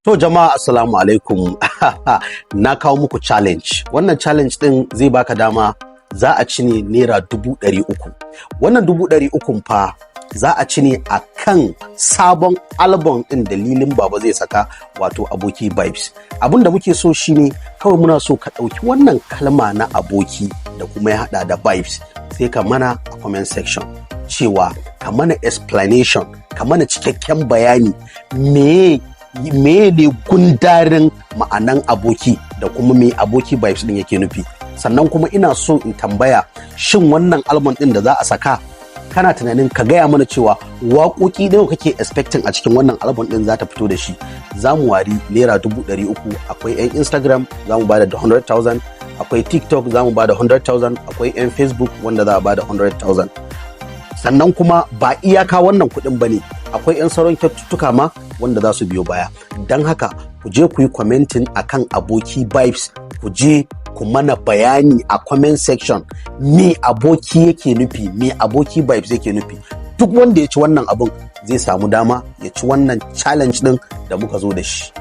To jama'a, assalamu alaikum. Na kawo muku challenge. Wannan challenge din zai baka dama za a ci ne ₦300,000. Wannan 300,000 fa za a ci ne a kan sabon album ɗin da Lilin Baba zai saka, wato Aboki Vibes. Abin da muke so shine kawai muna so ka ɗauki wannan kalma na aboki da kuma ya haɗa da vibes, sai ka mana a comment section cewa ka mana explanation, ka mana cikakken bayani me ne gundarin ma'anan aboki da kuma me Aboki Vibes din yake nufi. Sannan kuma ina so in tambaya, shin wannan album din da za a saka, kana tunanin ka gaya mana cewa waƙoƙi nawa kake expecting a cikin wannan album din za ta fito da shi? Za mu wari ₦300,000. Akwai 'yan Instagram, za mu bada 100,000. Akwai TikTok, za mu bada 100,000. Akwai 'yan Facebook wanda za a bada 100,000. Sannan kuma ba iyaka wannan kuɗin ba ne, akwai 'yan sauran kyaututtuka ma wanda za su biyo baya. Don haka ku je ku yi commenting akan Aboki Vibes. Ku je ku mana bayani a comment section me aboki yake nufi, me Aboki Vibes yake nufi. Duk wanda ya ci wannan abun zai samu dama ya ci wannan challenge din da muka zo da shi.